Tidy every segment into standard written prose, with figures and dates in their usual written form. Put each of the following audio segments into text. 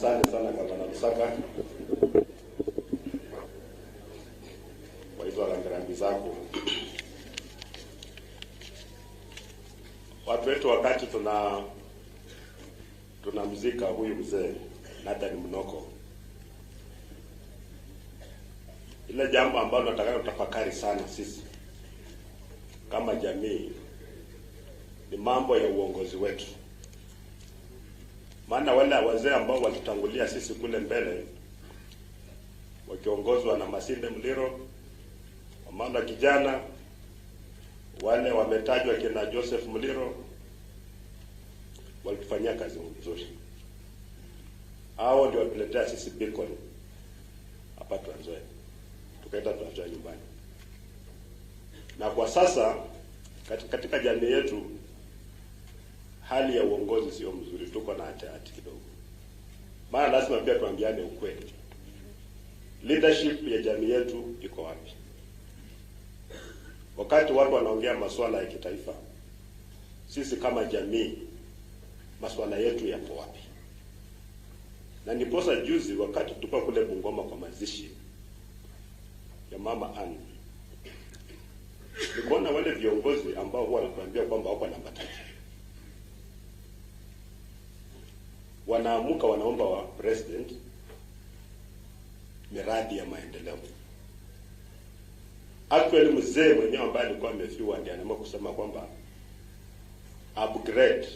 Asante sana Gavana Lusaka kwa hizo rambirambi zako. Watu wetu, wakati tunamzika huyu mzee Nathan Mnoko, ile jambo ambalo nataka tutafakari sana sisi kama jamii ni mambo ya uongozi wetu. Maana wale wazee ambao walitutangulia sisi kule mbele wakiongozwa na Masinde Muliro, Amanda Kijana, wale wametajwa kina Joseph Muliro, walitufanyia kazi nzuri. Hao ndio walituletea sisi beacon hapa Trans Nzoia, tukaenda Trans Nzoia nyumbani. Na kwa sasa katika jamii yetu hali ya uongozi sio mzuri, tuko na hatihati kidogo. Maana lazima pia tuambiane ukweli. Leadership ya jamii yetu iko wapi? Wakati watu wanaongea masuala ya kitaifa, sisi kama jamii masuala yetu yapo wapi? Na niposa juzi wakati tulikuwa kule Bungoma kwa mazishi ya Mama Ann, nikaona wale viongozi ambao huwa wanatuambia kwamba wako namba 3 wanaamuka wanaomba wa president miradi ya maendeleo. Actually mzee mwenyewe ambaye alikuwa amefiwa ndiye anaamua kusema kwamba upgrade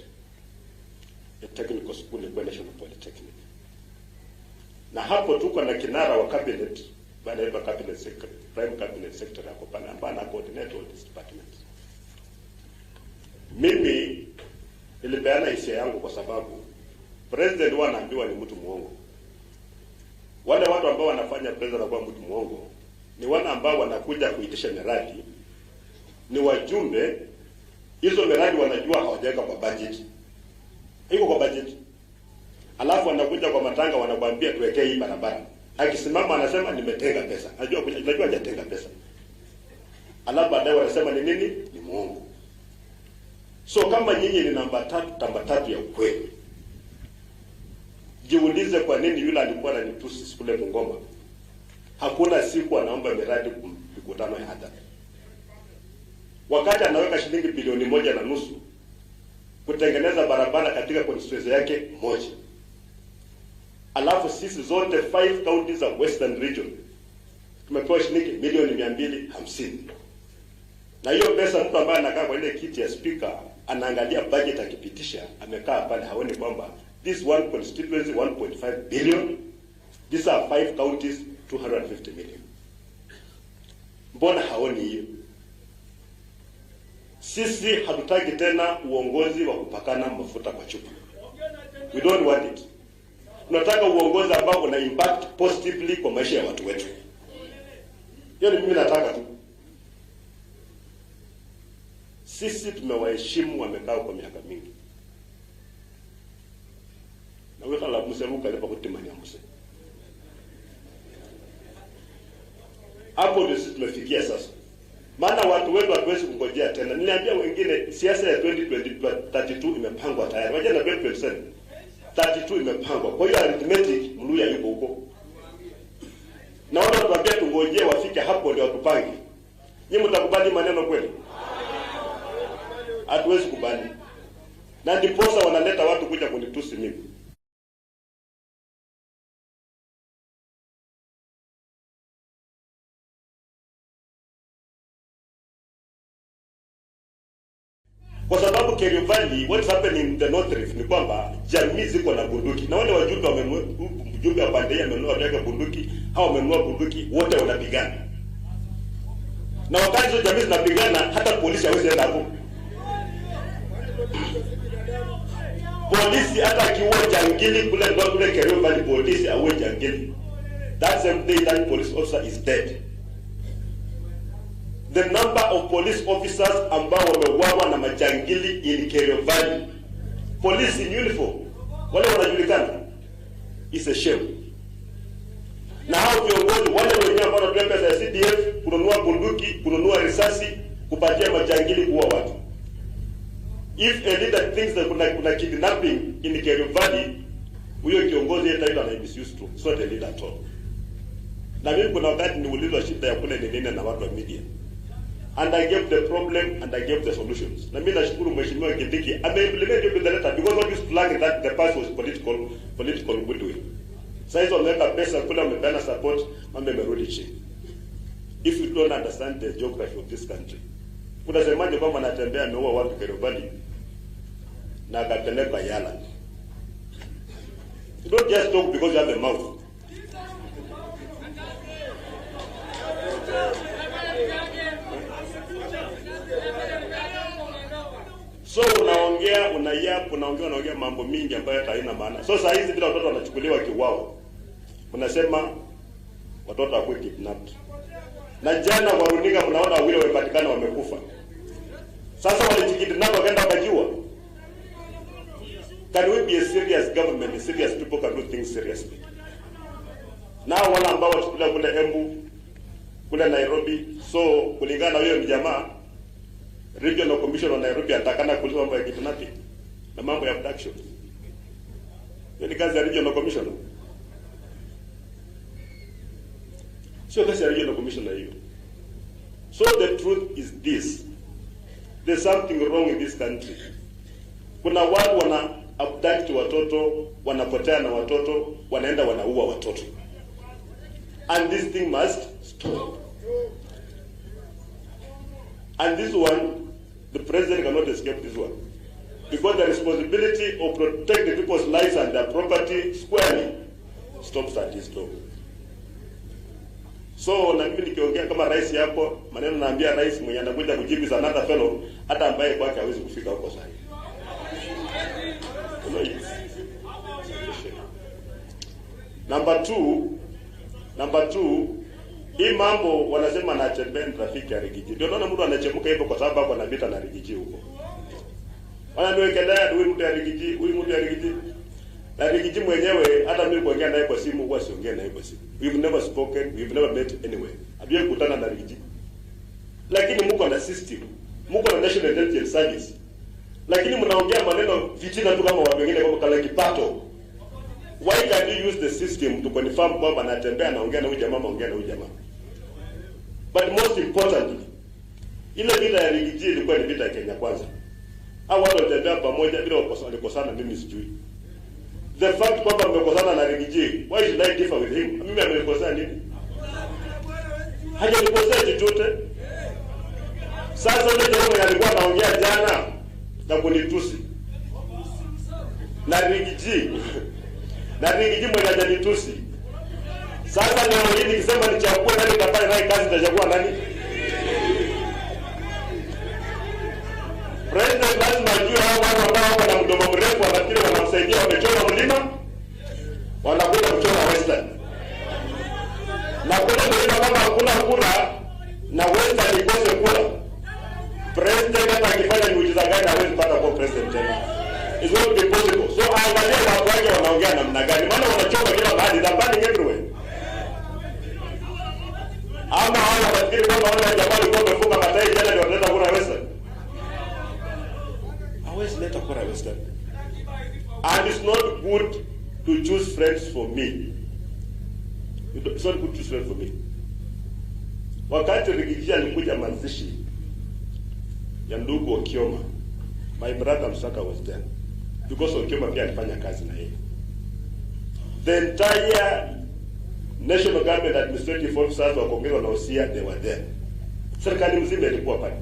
a technical school kwa National Polytechnic. Na hapo tuko na kinara wa cabinet, baada cabinet secretary, prime cabinet secretary hapo pale ambaye ana coordinate all these departments. Mimi nilipeana hisia yangu kwa sababu president huwa anaambiwa ni mtu muongo. Wale watu ambao wanafanya president anakuwa mtu muongo ni wale ambao wanakuja kuitisha miradi, ni wajumbe. Hizo miradi wanajua hawajaweka kwa budget, iko kwa budget, alafu wanakuja kwa matanga wanakuambia tuwekee hii barabara. Akisimama anasema nimetenga pesa, najua hajatenga pesa, alafu baadaye wanasema ni nini? Ni muongo. So kama nyinyi ni namba 3 ya ukweli, jiulize kwa nini yule alikuwa ananitusi kule Bungoma hakuna siku anaomba miradi mikutano ya hadhara, wakati anaweka shilingi bilioni 1.5 kutengeneza barabara katika constituency yake moja. Alafu sisi zote 5 counties of Western Region tumepewa shilingi milioni 250. Na hiyo pesa mtu ambaye anakaa kwa ile kiti ya speaker anaangalia budget akipitisha, amekaa pale haoni kwamba this one constituency 1.5 billion, these are 5 counties 250 million. Mbona haoni hiyo? Sisi hatutaki tena uongozi wa kupakana mafuta kwa chupa. We don't want it. Tunataka uongozi ambao una impact positively kwa maisha ya watu wetu. Hiyo ni mimi nataka tu. Sisi tumewaheshimu, wamekaa kwa miaka mingi. Na wewe kala mseruka ile pakutimania mse. Hapo ndio sisi tumefikia sasa. Maana watu wetu hatuwezi kungojea tena. Niliambia wengine siasa ya 2032 imepangwa tayari. Waje na 2027. 32 imepangwa. Kwa hiyo arithmetic Mluya yuko huko. Na watu wanatuambia tungojee wafike hapo ndio watupange. Nyinyi mtakubali maneno kweli? Hatuwezi kubali. Na ndiposa wanaleta watu kuja kunitusi mimi. Kwa sababu Kerio Valley, what's happening in the North Rift ni kwamba jamii ziko na bunduki. Na wale wajumbe wamenunua, mjumbe wa pande amenunua watu bunduki, hao wamenunua bunduki, wote wanapigana. Na wakati hizo jamii zinapigana, hata polisi hawezi enda hapo. Polisi hata akiua jangili kule kule Kerio Valley, polisi auwe jangili. That same day that police officer is dead. The number of police officers ambao wameuawa na majangili in Kerio Valley, police in uniform, wale wanajulikana, is a shame. Na hao viongozi wale wenyewe ambao wanatumia pesa ya CDF kununua bunduki, kununua risasi, kupatia majangili kuua watu. If a leader thinks that kuna kidnapping in Kerio Valley, Huyo kiongozi yeye title ana misuse tu. So the leader at all. Na mimi kuna wakati niulizwa shida ya kule ni nini na watu wa media. And I gave the problem and I gave the solutions. Na mimi nashukuru Mheshimiwa Kindiki ameimplement hiyo the letter, because what used to lack that the past was political goodwill. Sasa hizo wameweka pesa kule, wamepeana support, mambo yamerudi chini. If you don't understand the geography of this country, unasemaje kwamba anatembea ameua watu Kerobali na akapelekwa Yala? You don't just talk because you have a mouth. So unaongea, unayap, unaongea mambo mingi ambayo hata haina maana. So saa hizi bila watoto wanachukuliwa kiwao, unasema watoto hawakuwa kidnapped. Na jana kwa runinga mnaona wawili wamepatikana wamekufa. Sasa walijikidnap wakaenda wakajua. Can we be a serious government? Serious people can do things seriously. Na wale ambao wachukuliwa kule Embu, kule Nairobi, so kulingana na huyo mjamaa, Regional Commission wa Nairobi atakana kuuliza mambo ya kidnapping na mambo ya abduction. Hiyo ni kazi ya Regional Commissioner. Sio kazi ya Regional Commissioner hiyo. So the truth is this. There's something wrong in this country. Kuna watu wana abduct watoto, wanapotea na watoto, wanaenda wanaua watoto. And this thing must stop. And this one, the president cannot escape this one. Because the responsibility of protect the people's lives and their property squarely stops at his door. So na mimi nikiongea kama rais hapo, maneno naambia rais mwenye anakuja kujibu za another fellow, hata ambaye kwake hawezi kufika huko sasa. Number two, hii mambo wanasema anatembea rafiki ya Rigiji. Ndio naona mtu anachemuka hivyo kwa sababu hapo anavita na Rigiji huko. Wananiwekelea huyu mtu ya Rigiji, huyu mtu ya Rigiji. Na Rigiji mwenyewe hata mimi kuongea naye kwa simu huwa siongea naye kwa simu. We've never spoken, we've never met anywhere. Hatujawahi kukutana na Rigiji. Lakini mko na system, mko na National Intelligence Service. Lakini mnaongea maneno vitina tu kama watu wengine kama kala kipato. Why can't you use the system to confirm kwamba anatembea anaongea na huyu jamaa, anaongea na huyu jamaa? But most importantly, ile vita ya Rigiji ilikuwa ni vita ya Kenya Kwanza. Hao watu walitembea pamoja bila walikosana, mimi sijui. The fact kwamba mmekosana na Rigiji, why should I differ with him? Mimi amenikosea nini? Hajanikosea chochote. Sasa yule jamaa alikuwa anaongea jana na kunitusi. Na Rigiji. Na Rigiji mwenye hajanitusi. Sasa leo hii nikisema nichague nani nitafanya naye kazi, nitachagua nani? President lazima ajue hao watu ambao wako na mdomo mrefu wanafikiri wanamsaidia, wamechoma mlima, wanakuja kuchoma Western. Na kule mlima kama hakuna kura na Western ikose kura, president hata akifanya miujiza gani hawezi kupata kuwa president tena. It's not be possible. So angalia watu wake wanaongea namna gani, maana wanachoma kila mahali, they're burning everywhere. Ama hao wanafikiri kwamba wale jamaa walikuwa wamefunga matai jana ndio wanaleta kura Western. Hawezi leta kura Western. And it's not good to choose friends for me. It's not good to choose friends for me. Wakati Rigiji alikuja mazishi ya ndugu Okioma, my brother Msaka was there. Because Okioma pia alifanya kazi na yeye. The entire national government administrative officers wa Kongero na Osia, they were there. Serikali mzima ilikuwa pale.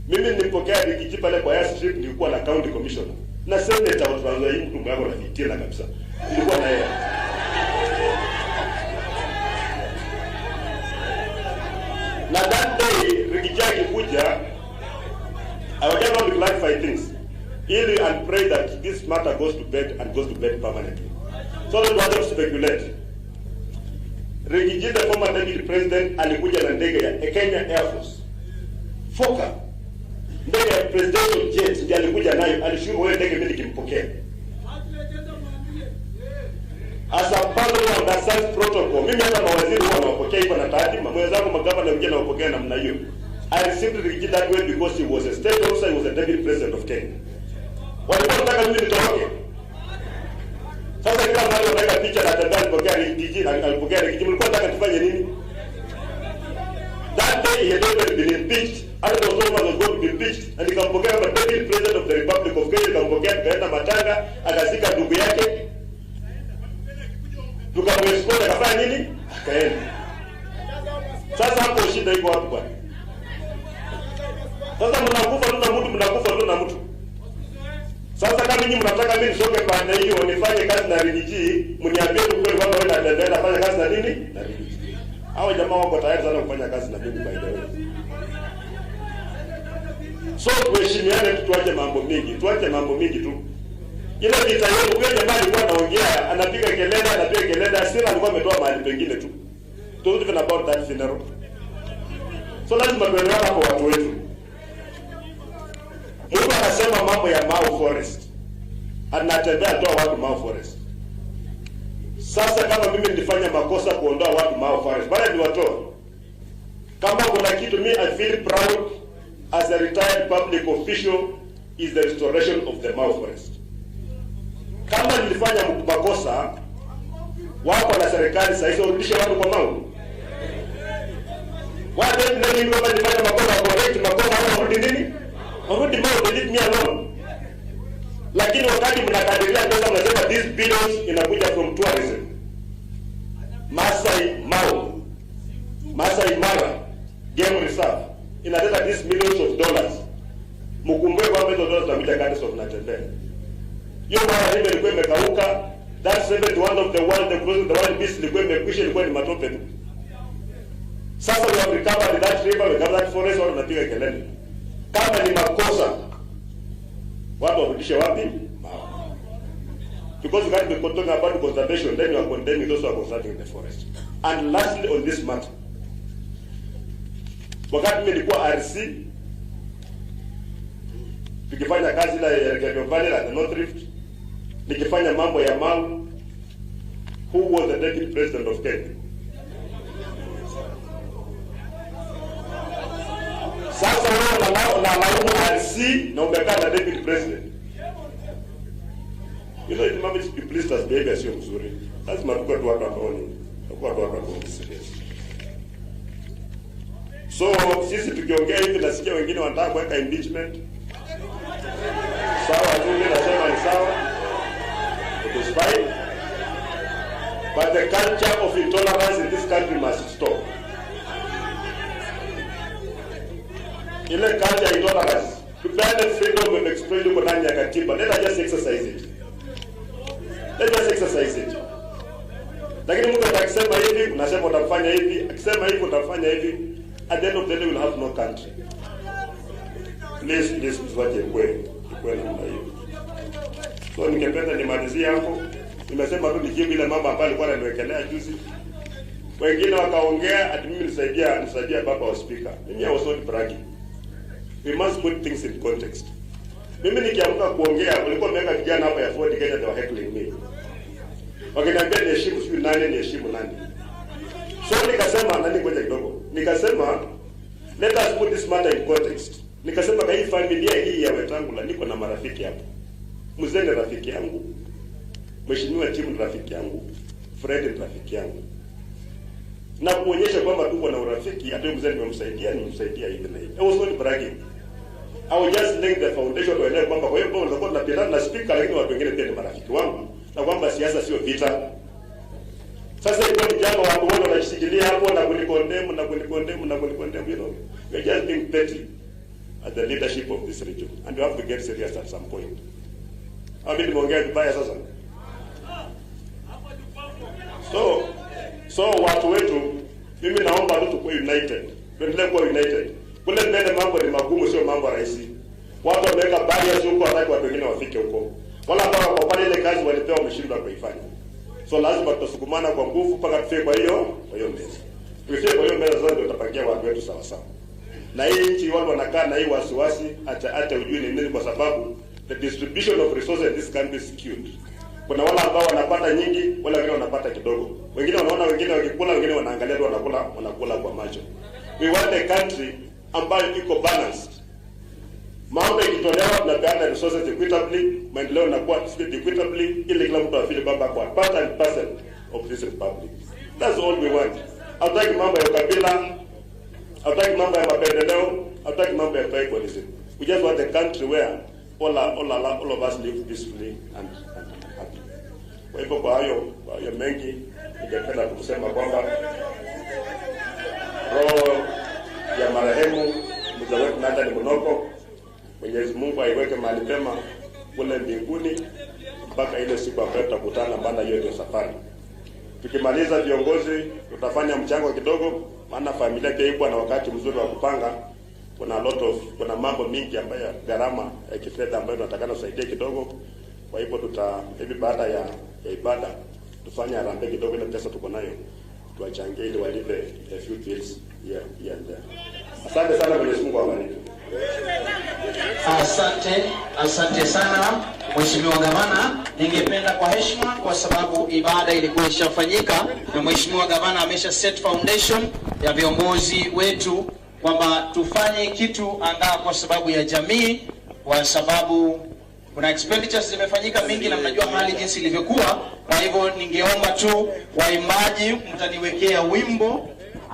Mimi nilipokea Rigiji pale kwa airstrip, nilikuwa na county commissioner. Na senator wa Trans Nzoia, mtu mwako na fitina kabisa. Nilikuwa na yeye. Na that day Rigiji akikuja, I was just want to clarify things. Ili and pray that this matter goes to bed and goes to bed permanently. So that we don't speculate. Rigiji, the former deputy president, alikuja na ndege ya Kenya Air Force. Fokker. Ndege ya presidential jet ndiye alikuja nayo, alishuka wewe ndege mimi nikimpokea. As a part of the such protocol, mimi hata mawaziri huwa nawapokea hivyo na taadhima, mwenzangu magavana wengine nawapokea namna hiyo. I received Rigiji that way because he was a state officer, he was a deputy president of Kenya. Walikuwa wanataka mimi nitoroke. Sasa kila mara Natembeya alipokea Riggy G, alipokea Riggy G. Mlikuwa mnataka tufanye nini? That day he had already been impeached. I was was going to be impeached. And nikampokea kama Deputy President of the Republic of Kenya, nikampokea, tukaenda matanga, akazika ndugu yake. Tukamwescort, akafanya nini? Akaenda. Sasa hapo shida iko wapi bwana? Sasa mnakufa tu na mtu, mnakufa tu na mtu. Sasa kama nyinyi mnataka mimi nisonge pande hiyo nifanye kazi na Riggy G, mniambie tu kweli kwamba wewe Natembeya nafanya kazi na nini? Na Riggy G. Hao jamaa wako tayari sana kufanya kazi na mimi, by the way. So tuheshimiane tu, tuache mambo mingi, tuache mambo mingi tu. Ile vita yenu, kwa jamaa alikuwa anaongea, anapiga kelele, anapiga kelele, hasira alikuwa ametoa mahali pengine tu. Don't even about that funeral. So lazima tuelewane hapo watu wetu. Mtu anasema mambo ya Mau Forest. Anatembea toa watu Mau Forest. Sasa kama mimi nilifanya makosa kuondoa watu Mau Forest, bado niwatoa. Kama kuna kitu me I feel proud as a retired public official is the restoration of the Mau Forest. Kama nilifanya makosa, wako na serikali sasa hizo warudishe watu kwa Mau. Watu nani kama nilifanya makosa, correct makosa, au warudi nini? Warudi Mau, they leave me alone. Lakini wakati mnakadiria pesa mnasema these billions inakuja from tourism. Masai Mau, Masai Mara Game Reserve inaleta these millions of dollars. Mkumbuke kwamba hizo dollars zitakuja courtesy of Natembeya. Hiyo mara hiyo ilikuwa imekauka. That seventh wonder of the world, the crossing the wild beast, ilikuwa imekwisha, ilikuwa ni matope tu. Sasa we have recovered that river, we recovered that forest, watu wanapiga kelele. Kama ni makosa, watu warudishe wapi? Mau. Because you can't be talking about conservation, then you are condemning those who are conserving the forest. And lastly on this matter, wakati mimi nilikuwa RC, tukifanya kazi la Elgeyo Valley la the North Rift, nikifanya mambo ya Mau, who was the Deputy President of Kenya? Sasa wewe unalaumu RC na umekaa na Deputy President. You know, mambo duplicitous behavior sio mzuri. Lazima tukue tu watu ambao ni tukue tu watu ambao ni serious. So sisi tukiongea hivi nasikia wengine wanataka kuweka impeachment. Sawa tu, mimi nasema ni sawa. It is fine. But the culture of intolerance in this country must stop. Ile culture ya intolerance, tupeane freedom of expression kwa ndani ya katiba. Let us just exercise it. Let us exercise it. Lakini mtu atakisema hivi, unasema utafanya hivi, akisema hivi utafanya hivi. At the end of the day we'll have no country. Please, please, tuache ikue namna hiyo. So ningependa nimalizie hapo. Nimesema tu nijibu ile mambo ambayo alikuwa ananiwekelea juzi. Wengine wakaongea ati mimi nisaidia baba wa speaker. Mimi I was not bragging. We must put things in context. Mimi nikiamka kuongea, walikuwa wameweka vijana hapa ya Ford Kenya, they were heckling me. Wakiniambia niheshimu sijui nani, niheshimu nani. So nikasema nani, ngoja kidogo. Nikasema let us put this matter in context. Nikasema kwa hii familia hii ya Wetangula niko na marafiki hapo. Mzee ni rafiki yangu. Mheshimiwa Jim ni rafiki yangu. Fred ni rafiki yangu. Na kuonyesha kwamba tuko na urafiki, hata mzee nimemsaidia hivi na hivi. I was not bragging. I was just laying the foundation tuelewe kwamba kwa hiyo bwana tunapendana na speaker, lakini watu wengine pia ni marafiki wangu, na kwamba siasa sio vita. Sasa iko ni jambo watu wote wanashikilia hapo na kunicondemn na kunicondemn na kunicondemn, you know. We are just being petty at the leadership of this region, and we have to get serious at some point. Mimi nimeongea vibaya sasa. So watu wetu, mimi naomba tu tukue united. Tuendelee kuwa united. Kule mbele mambo ni magumu, sio mambo rahisi. Watu wameweka barriers huko, hataki watu wengine wafike huko. Wala ambao wako pale ile kazi walipewa wameshindwa kuifanya. So lazima tutasukumana kwa nguvu mpaka tufike kwa hiyo meza. Tukifika kwa hiyo meza sasa ndio tutapangia watu wetu sawa sawa. Na hii nchi watu wanakaa na hii wasiwasi hata ujui ni nini, kwa sababu the distribution of resources in this country is skewed. Kuna wale ambao wanapata nyingi, wale wengine wanapata kidogo. Wengine wanaona wengine wakikula, wengine wanaangalia tu wanakula kwa macho. We want a country ambayo iko balanced. Mambo ikitolewa tunapeana resources equitably, maendeleo yanakuwa distributed equitably, ili kila mtu afeel kwamba kwa part and parcel of this republic. That's all we want. Hatutaki mambo ya ukabila, hatutaki mambo ya mapendeleo, hatutaki mambo ya tribalism. We just want a country where all of us live peacefully and happy. Kwa hivyo kwa hayo mengi, ningependa kusema kwamba roho ya marehemu mzee wetu Nathan Munoko, Mwenyezi Mungu aiweke mahali pema kule mbinguni mpaka ile siku ambayo tutakutana, maana hiyo ndio safari. Tukimaliza viongozi, tutafanya mchango kidogo, maana familia pia iko na wakati mzuri wa kupanga. Kuna mambo mingi ambayo gharama ya kifedha ambayo tunatakana tusaidie kidogo. Kwa hivyo hivi baada ya ibada tufanye harambee kidogo, ile pesa tuko nayo tuwachangie ili walipe a few bills here and there. Asante sana, Mwenyezi Mungu awabariki. Asante, asante sana Mheshimiwa Gavana. Ningependa kwa heshima, kwa sababu ibada ilikuwa ishafanyika na Mheshimiwa Gavana amesha set foundation ya viongozi wetu kwamba tufanye kitu angaa kwa sababu ya jamii, kwa sababu kuna expenditures zimefanyika mingi na mnajua hali jinsi ilivyokuwa. Kwa hivyo ningeomba tu waimbaji mtaniwekea wimbo,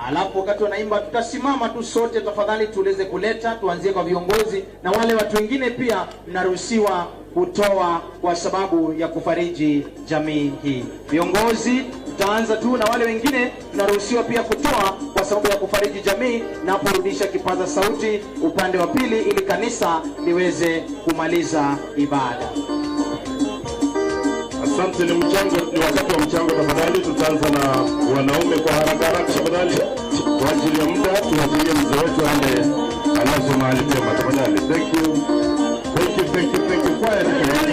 alafu wakati wanaimba tutasimama tu sote tafadhali, tuweze kuleta, tuanzie kwa viongozi na wale watu wengine pia mnaruhusiwa kutoa kwa sababu ya kufariji jamii hii. Viongozi tutaanza tu na wale wengine tunaruhusiwa pia kutoa kwa sababu ya kufariji jamii, na kurudisha kipaza sauti upande wa pili ili kanisa liweze kumaliza ibada. Asante, ni mchango, ni wakati wa mchango tafadhali. Tutaanza na wanaume kwa haraka haraka tafadhali, kwa ajili ya muda. Tuwapigie mzee wetu ale alazo mahali pema tafadhali. Thank you. Thank you, thank you, thank you. Quiet.